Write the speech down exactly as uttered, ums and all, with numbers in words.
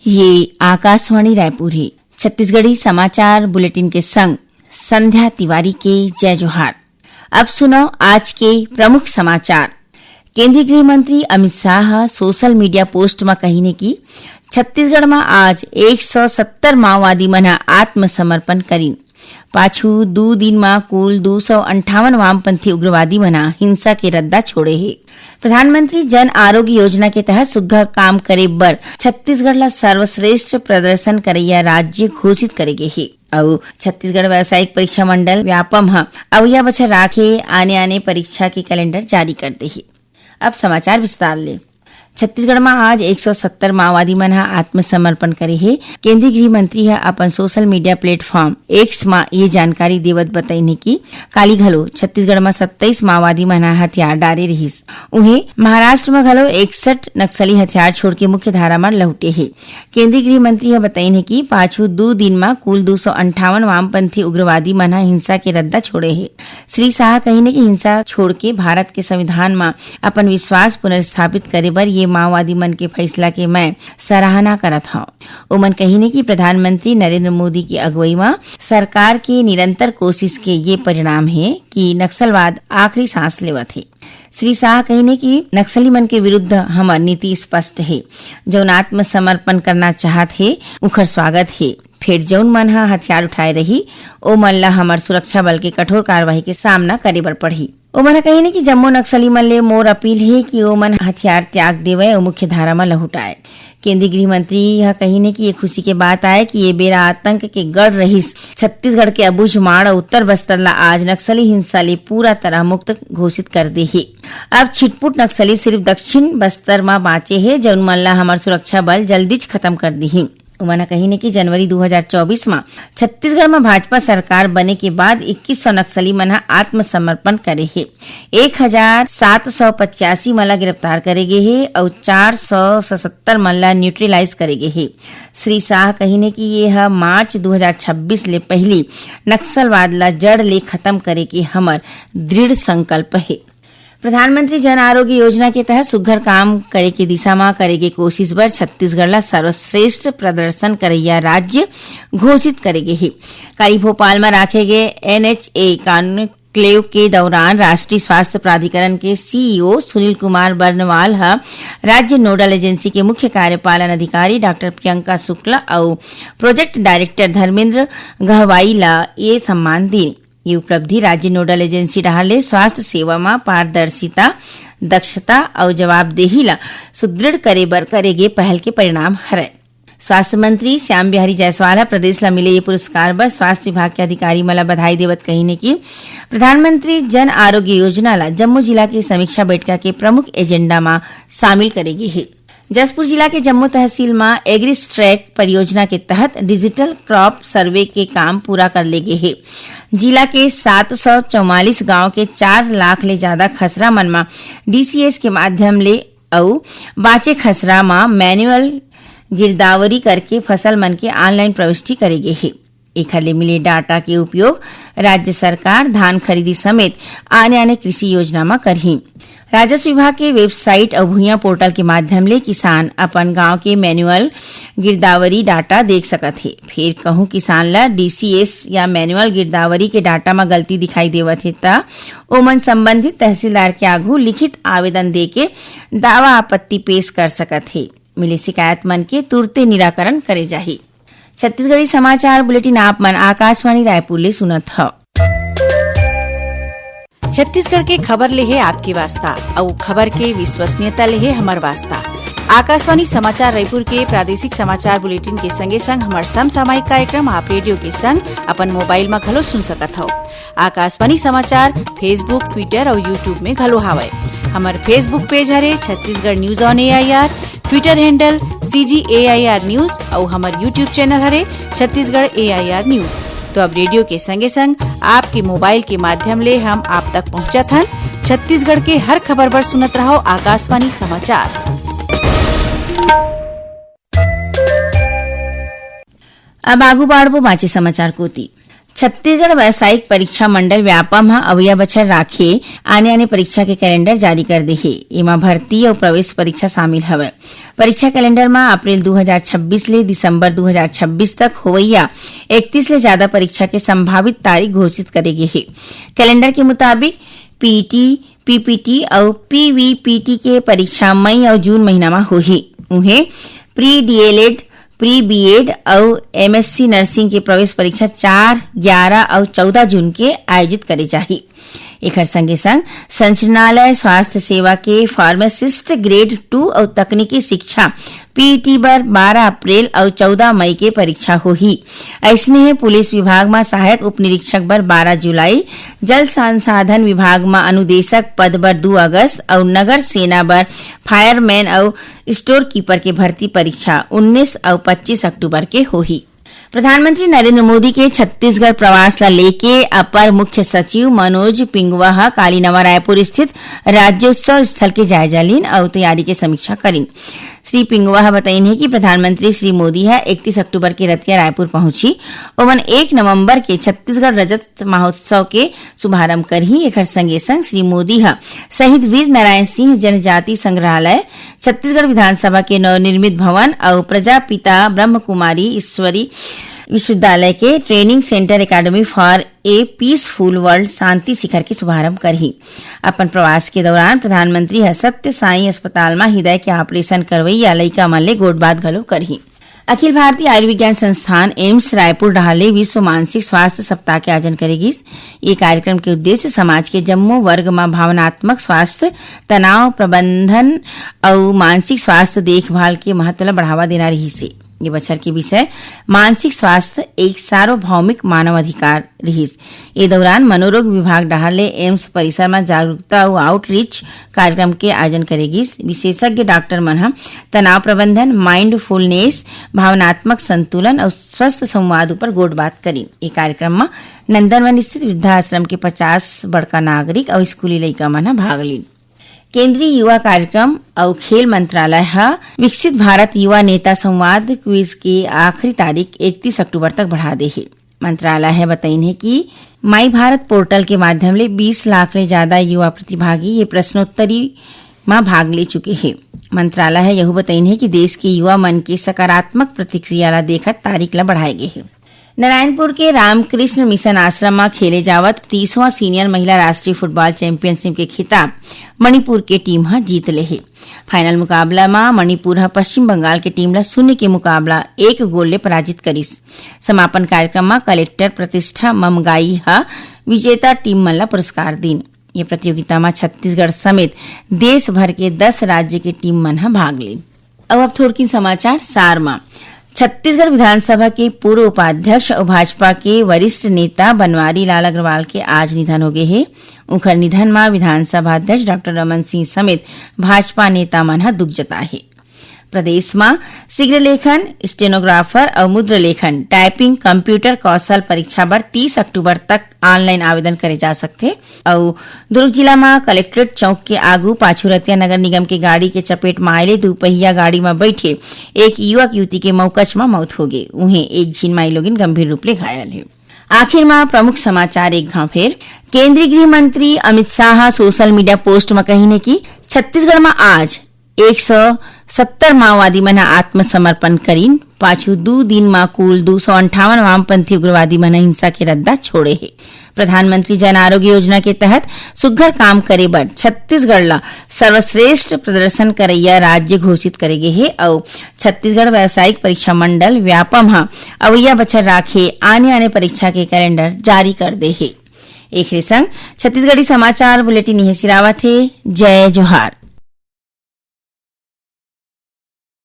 ये आकाशवाणी रायपुर हे। छत्तीसगढ़ी समाचार बुलेटिन के संग संध्या तिवारी के जय जोहार। अब सुनव आज के प्रमुख समाचार। केंद्रीय गृह मंत्री अमित शाह ह सोशल मीडिया पोस्ट म कहिन हे कि छत्तीसगढ़ म आज एक सौ सत्तर माओवादी मन ह आत्मसमर्पण करिन। पाछू दू दिन म कुल दू सौ अंठावन वामपंथी उग्रवादी मन ह हिंसा के रद्दा छोड़े हे। प्रधानमंत्री जन आरोग्य योजना के तहत सुग्घर काम करे बर छत्तीसगढ़ ला सर्वश्रेष्ठ प्रदर्शन करैया राज्य घोषित करे गे हे। अउ छत्तीसगढ़ व्यावसायिक परीक्षा मंडल व्यापम ह अवइया बछर राखे आने-आने परीक्षा के कैलेंडर जारी कर दे हे। अब समाचार विस्तार ले। छत्तीसगढ़ म आज एक सौ सत्तर माओवादी मन ह आत्मसमर्पण करे हे। केंद्रीय गृह मंत्री ह अपन सोशल मीडिया प्लेटफॉर्म एक्स म ये जानकारी देवत बतईन हे कि काली घलो छत्तीसगढ़ म सत्ताईस माओवादी मन ह हथियार डारे रिहिस। उहें, महाराष्ट्र म घलो इकसठ नक्सली हथियार छोड़ के मुख्य धारा म लहुटे हे। केंद्रीय गृह मंत्री ह बतईन हे कि पाछू दू दिन म कुल दू सौ अंठावन वामपंथी उग्रवादी मन ह हिंसा के रद्दा छोड़े हे। श्री शाह कहिन हे कि हिंसा छोड़ के भारत के संविधान म अपन विश्वास पुनर्स्थापित करे बर ये माओवादी मन के फैसला के मैं सराहना करत हौं। ओमन कहिन हे कि प्रधानमंत्री नरेंद्र मोदी की अगुवई म सरकार के निरंतर कोशिश के ये परिणाम हे कि नक्सलवाद आखिरी सांस लेवत हे। श्री शाह कहिन हे कि नक्सली मन के विरुद्ध हमर नीति स्पष्ट हे। जौन आत्मसमर्पण करना चाहत हे, उखर स्वागत हे। फेर जौन मन ह हथियार उठाए रही, ओ मन ल हमर सुरक्षा बल के कठोर कार्रवाई के सामना करे बर पड़ही। ओमन ह कहिन हे कि जम्मो नक्सली मन ले मोर अपील हे कि ओमन हथियार त्याग देवय अउ मुख्य धारा म लहुट आय। केंद्रीय गृह मंत्री ह कहिन हे कि ये खुशी के बात आय कि ये बेरा आतंक के गढ़ रहिस छत्तीसगढ़ के अबूझमाड़ अउ उत्तर बस्तर ला आज नक्सली हिंसा ले पूरा तरह मुक्त घोषित कर दे हे। अब छिटपुट नक्सली सिर्फ दक्षिण बस्तर म बांचे हे, जउन मन ला हमर सुरक्षा बल जल्दीच खत्म कर दिही। उमन ह कहिन हे कि जनवरी दू हजार चौबीस म छत्तीसगढ़ म भाजपा सरकार बने के बाद इक्कीस सौ नक्सली मन ह आत्मसमर्पण करे हे, एक हजार सात सौ पचासी मन ला गिरफ्तार करे गे हे अउ चार सौ सतहत्तर मन ला न्यूट्रलाइज करे गे हे। श्री शाह कहिन हे कि ये ह मार्च दू हजार छब्बीस ले पहिली नक्सलवाद ला जड़ ले खत्म करे के हमर दृढ़ संकल्प हे। प्रधानमंत्री जन आरोग्य योजना के तहत सुग्घर काम करे के दिशा म करे गे कोशिश बर छत्तीसगढ़ ला सर्वश्रेष्ठ प्रदर्शन करैया राज्य घोषित करे गे हे। काली भोपाल म राखे गे एनएचए कॉन्क्लेव के दौरान राष्ट्रीय स्वास्थ्य प्राधिकरण के सीईओ सुनील कुमार बरनवाल ह राज्य नोडल एजेंसी के मुख्य कार्यपालन अधिकारी डॉक्टर प्रियंका शुक्ला अउ प्रोजेक्ट डायरेक्टर धर्मेंद्र गहवाई ला ये सम्मान दीन। ये उपलब्धि राज्य नोडल एजेंसी डहार ले स्वास्थ्य सेवा म पारदर्शिता, दक्षता अउ जवाबदेही ला सुदृढ़ करे बर करे गे पहल के परिणाम हरय। स्वास्थ्य मंत्री श्याम बिहारी जायसवाल ह प्रदेश ला मिले ये पुरस्कार बर स्वास्थ्य विभाग के अधिकारी मन ला बधाई देवत कहिन हे कि प्रधानमंत्री जन आरोग्य योजना ला जम्मो जिला के समीक्षा बैठका के प्रमुख एजेंडा म शामिल करे गे हे। जशपुर जिला के जम्मो तहसील म एग्रीस्ट्रैक परियोजना के तहत डिजिटल क्रॉप सर्वे के काम पूरा कर ले गे हे। जिला के सात सौ चौवालीस गांव के चार लाख ले ज्यादा खसरा मन म डीसीएस के माध्यम ले अउ बांचे खसरा म मैनुअल गिरदावरी करके फसल मन के ऑनलाइन प्रविष्टि करे गे हे। एखर ले मिले डाटा के उपयोग राज्य सरकार धान खरीदी समेत आने-आने कृषि योजना म करही। राजस्व विभाग के वेबसाइट अउ भुइयां पोर्टल के माध्यम ले किसान अपन गांव के मैनुअल गिरदावरी डाटा देख सकत हे। फेर कहूं किसान ल डीसीएस या मैनुअल गिरदावरी के डाटा म गलती दिखाई देवत हे, त ओमन संबंधित तहसीलदार के आघू लिखित आवेदन देके दावा आपत्ति पेश कर सकत हे। मिले शिकायत मन के तुरते निराकरण करे जाही। छत्तीसगढ़ी समाचार बुलेटिन आप मन आकाशवाणी रायपुर ले सुनत हव। छत्तीसगढ़ के खबर ले हे आपके वास्ता, अउ खबर के विश्वसनीयता ले हे हमर वास्ता। आकाशवाणी समाचार रायपुर के प्रादेशिक समाचार बुलेटिन के संगे संग हमर समसामयिक कार्यक्रम आप रेडियो के संग अपन मोबाइल म घलो सुन सकत हव। आकाशवाणी समाचार Facebook, Twitter अउ YouTube में घलो हावय। हमर Facebook पेज हरे Chhattisgarh news on AIR, Twitter handle CG AIR news अउ हमर YouTube चैनल हरे छत्तीसगढ़ एआईआर न्यूज। तो अब रेडियो के संगे संग आपके मोबाइल के माध्यम ले हम आप तक पहुंचत हन। छत्तीसगढ़ के हर खबर बर सुनत रहव आकाशवाणी समाचार। अब आगू बाढ़बो बांचे समाचार कोती। छत्तीसगढ़ व्यावसायिक परीक्षा मंडल व्यापम ह अवइया बछर राखे आने-आने परीक्षा के कैलेंडर जारी कर दे हे। एमा भर्ती अउ प्रवेश परीक्षा शामिल हवय। परीक्षा कैलेंडर म अप्रैल दू हजार छब्बीस ले दिसंबर दू हजार छब्बीस तक होवइया इकतीस ले ज्यादा परीक्षा के संभावित तारीख घोषित करे गे हे। कैलेंडर के मुताबिक पीईटी, पीपीटी अउ पीवीपीटी के परीक्षा मई अउ जून महीना म होही। उहें, प्री डीएलएड, प्री बीएड अउ एमएससी नर्सिंग के प्रवेश परीक्षा चार, ग्यारह अउ चौदह जून के आयोजित करे जाही। एखर संगे संग संचालनालय स्वास्थ्य सेवा के फार्मासिस्ट ग्रेड टू अउ तकनीकी शिक्षा पीईटी बर बारह अप्रैल अउ चौदह मई के परीक्षा होही। अइसने हे पुलिस विभाग म सहायक उप निरीक्षक बर बारह जुलाई, जल संसाधन विभाग म अनुदेशक पद बर दू अगस्त अउ नगर सेना बर फायरमैन अउ स्टोर कीपर के भर्ती परीक्षा उन्नीस अउ पच्चीस अक्टूबर के होही। प्रधानमंत्री नरेंद्र मोदी के छत्तीसगढ़ प्रवास ला लेके अपर मुख्य सचिव मनोज पिंगुआ ह काली नवा रायपुर स्थित राज्योत्सव स्थल के जायजा लीन अउ तैयारी के समीक्षा करीन। श्री पिंगुआ ह बताइन हे कि प्रधानमंत्री श्री मोदी ह इकतीस अक्टूबर के रतिया रायपुर पहुंची। ओमन एक नवंबर के छत्तीसगढ़ रजत महोत्सव के शुभारंभ करही। एखर संगे संग श्री मोदी ह शहीद वीर नारायण सिंह जनजाति संग्रहालय, छत्तीसगढ़ विधानसभा के नवनिर्मित भवन अउ प्रजापिता ब्रह्म कुमारी ईश्वरी विश्वविद्यालय के training centre academy for a peaceful world शांति शिखर के शुभारंभ करही। अपन प्रवास के दौरान प्रधानमंत्री ह सत्य साई अस्पताल म हृदय के ऑपरेशन करवइया लइका मन ले गोठबात घलो करही। अखिल भारतीय आयुर्विज्ञान संस्थान एम्स रायपुर डहार ले विश्व मानसिक स्वास्थ्य सप्ताह के आयोजन करे गिस। ये कार्यक्रम के उद्देश्य समाज के जम्मो वर्ग म भावनात्मक स्वास्थ्य, तनाव प्रबंधन अउ मानसिक स्वास्थ्य देखभाल के महत्व ल बढ़ावा देना रिहिस हे। ये बछर के विषय मानसिक स्वास्थ्य एक सार्वभौमिक मानव अधिकार रिहिस। ए दौरान मनोरोग विभाग डहार ले एम्स परिसर म जागरूकता अउ आउटरीच कार्यक्रम के आयोजन करे गिस। विशेषज्ञ डॉक्टर मन ह तनाव प्रबंधन, माइंडफुलनेस, भावनात्मक संतुलन अउ स्वस्थ संवाद ऊपर गोठबात करीन। ए कार्यक्रम म नंदनवन स्थित वृद्धाश्रम के पचास बड़का नागरिक अउ स्कूली लइका मन ह भाग लीन। केंद्रीय युवा कार्यक्रम अउ खेल मंत्रालय ह विकसित भारत युवा नेता संवाद क्विज के आखिरी तारीख इकतीस अक्टूबर तक बढ़ा दे हे। मंत्रालय ह बताइन हे कि माई भारत पोर्टल के माध्यम ले बीस लाख ले ज्यादा युवा प्रतिभागी ये प्रश्नोत्तरी म भाग ले चुके हे। मंत्रालय ह यहू बताइन हे कि देश के युवा मन के सकारात्मक प्रतिक्रिया ला देखत तारीख ला बढ़ाए गे हे। नारायणपुर के रामकृष्ण मिशन आश्रम म खेले जावत तीसवां सीनियर महिला राष्ट्रीय फुटबॉल चैंपियनशिप के खिताब मणिपुर के टीम ह जीत ले हे। फाइनल मुकाबला म मणिपुर ह पश्चिम बंगाल के टीम ला शून्य के मुकाबला एक गोल ले पराजित करिस। समापन कार्यक्रम म कलेक्टर प्रतिष्ठा ममगाई ह विजेता टीम मन ला पुरस्कार दीन। ये प्रतियोगिता म छत्तीसगढ़ समेत देश भर के दस राज्य के टीम मन ह भाग लीन। अउ अब थोरकिन समाचार सार म। छत्तीसगढ़ विधानसभा के पूर्व उपाध्यक्ष अउ भाजपा के वरिष्ठ नेता बनवारी लाल अग्रवाल के आज निधन हो गे हे। उंखर निधन म विधानसभा अध्यक्ष डॉक्टर रमन सिंह समेत भाजपा नेता मन ह दुख जताए हे। प्रदेश म शीघ्र लेखन, स्टेनोग्राफर अउ मुद्र लेखन, टाइपिंग, कंप्यूटर कौशल परीक्षा बर तीस अक्टूबर तक ऑनलाइन आवेदन करे जा सकथे। अउ दुर्ग जिला म कलेक्ट्रेट चौक के आगू पाछू रतिया नगर निगम के गाड़ी के चपेट म आए ले दुपहिया गाड़ी म बैठे एक युवक युवती के मौकच म मौत हो गे। उहें, एक झिन माईलोगिन गंभीर रूप ले घायल हे। आखिर म प्रमुख समाचार एक घांव फेर। केंद्रीय गृह मंत्री अमित शाह ह सोशल मीडिया पोस्ट म कहिन हे कि छत्तीसगढ़ म आज एक सौ सत्तर माओवादी मन ह आत्मसमर्पण करीन। पाछू दू दिन म कुल दू सौ अंठावन वामपंथी उग्रवादी मन ह हिंसा के रद्दा छोड़े हे। प्रधानमंत्री जन आरोग्य योजना के तहत सुग्घर काम करे बर छत्तीसगढ़ ल सर्वश्रेष्ठ प्रदर्शन करइया राज्य घोषित करे गे हे अउ छत्तीसगढ़ व्यावसायिक परीक्षा मंडल व्यापम ह अवइया बछर राखे आने-आने परीक्षा के कैलेंडर जारी कर दे हे। एखरे संग छत्तीसगढ़ी समाचार बुलेटिन इहें सिरावत हे। जय जोहार।